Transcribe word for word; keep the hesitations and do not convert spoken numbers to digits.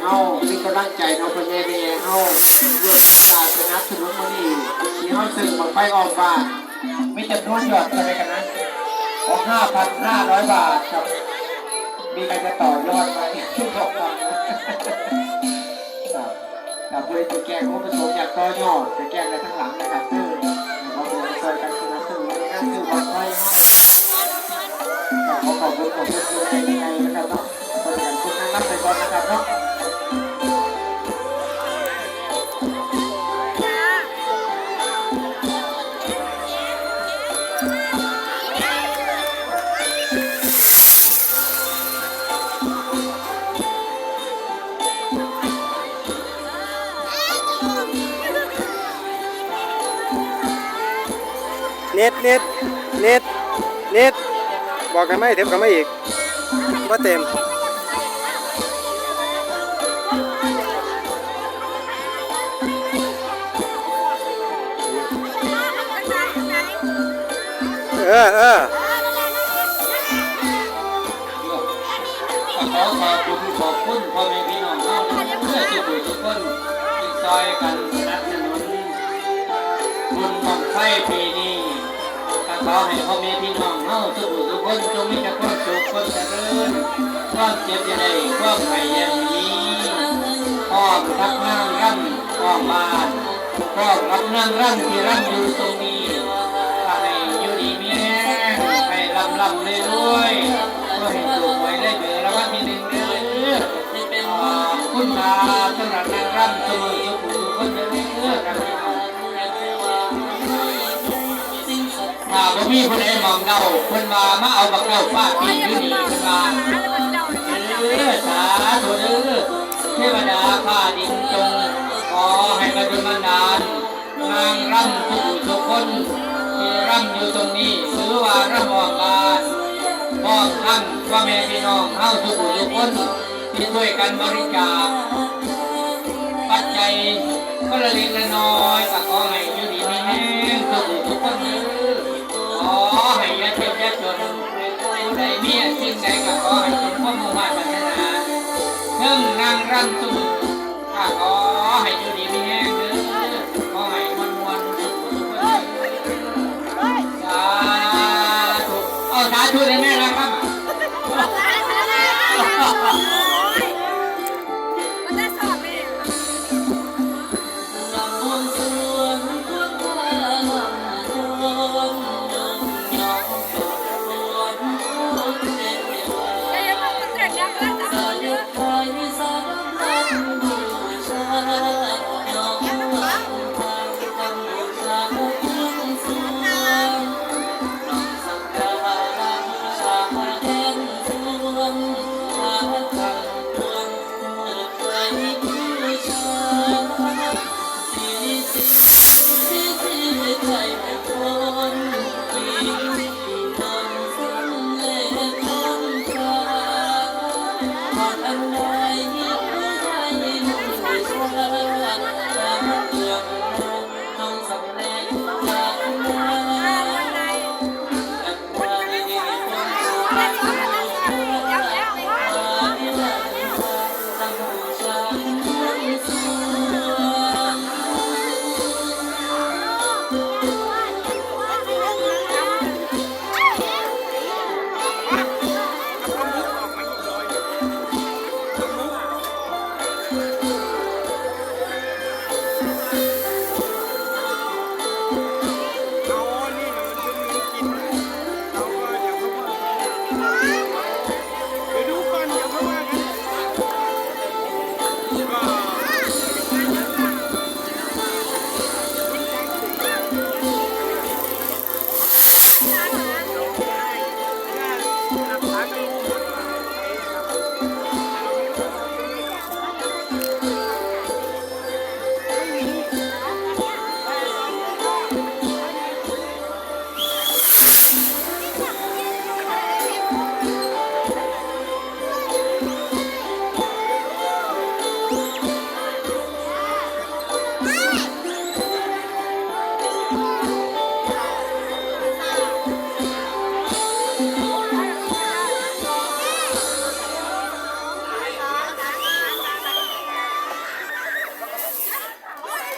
เฮามีกำลังใจเนาะ พ่อใหญ่แม่ใหญ่เฮา ร่วมกันสนับสนุนมื้อนี้ ที่เฮาซื้อบั้งไฟอ้อมบ้าน มีจำนวนยอดเท่าใดกันนะ โอ้ ห้าพันห้าร้อยบาทครับ มีใครจะต่อยอดไหม บอกมา ครับ ครับ ผู้ใดจะแกล้งผู้ประสงค์อยากต่อยอด จะแกล้งได้ทั้งหลังนะครับ เออ ขอเชิญช่วยกันสนับสนุนในการซื้อบั้งไฟเฮา ขอขอบคุณ ขอบคุณคุณยายนะครับเนาะ ขอบคุณคุณนะครับ ไปก่อนนะครับเนาะ เน็ต เน็ต เน็ต เน็ต บอกกันไหม เทปกันไหมอีก ว่าเต็ม เออ เออ ขอขอบคุณขอบคุณพ่อแม่พี่น้องเฮาเด้อทุกผู้ทุกคนที่ซอยกันสนับสนุนบุญบั้งไฟปีนี้ ก็ขอให้พ่อแม่พี่น้องเฮาทุกผู้ทุกคนจงมีแต่ความสุขความเจริญ ความเจ็บอย่าได้ ความไข้อย่าให้มี พร้อมกับนางรำพร้อมบ้าน พร้อมกับนางรำที่รำอยู่ตรงนี้ ก็ให้อยู่ดีมีแฮง ให้ร่ำร่ำรวยรวย ขอให้ถูกหวยได้เบอร์รางวัลที่หนึ่งเด้อ ขอบคุณครับ สำหรับนางรำทุกผู้ทุกคนเด้อครับพี่น้อง ถ้าบ่มีผู้ใดมองเดา เพิ่นว่ามาเอาบักเดาป้าปีอยู่นี่ เพิ่นว่า เออ สาธุเด้อ เทวดาฟ้าดินจง ขอให้บันดลบันดาล นางรำทุกผู้ทุกคนที่รำอยู่ตรงนี้ หรือว่ารำออกมา พร้อมทั้งพ่อแม่พี่น้องเฮาทุกผู้ทุกคนที่ช่วยกันบริจาคปัจจัยคนละเล็กละน้อย ก็ขอให้อยู่ดีมีแฮงทุกผู้ทุกคนเด้อ ขอให้อย่าเจ็บอย่าจน ผู้ใดมีสิ่งใดก็ขอให้สมความมุ่งมาดปรารถนา เทิงนางรำทุก ข้าขอให้อยู่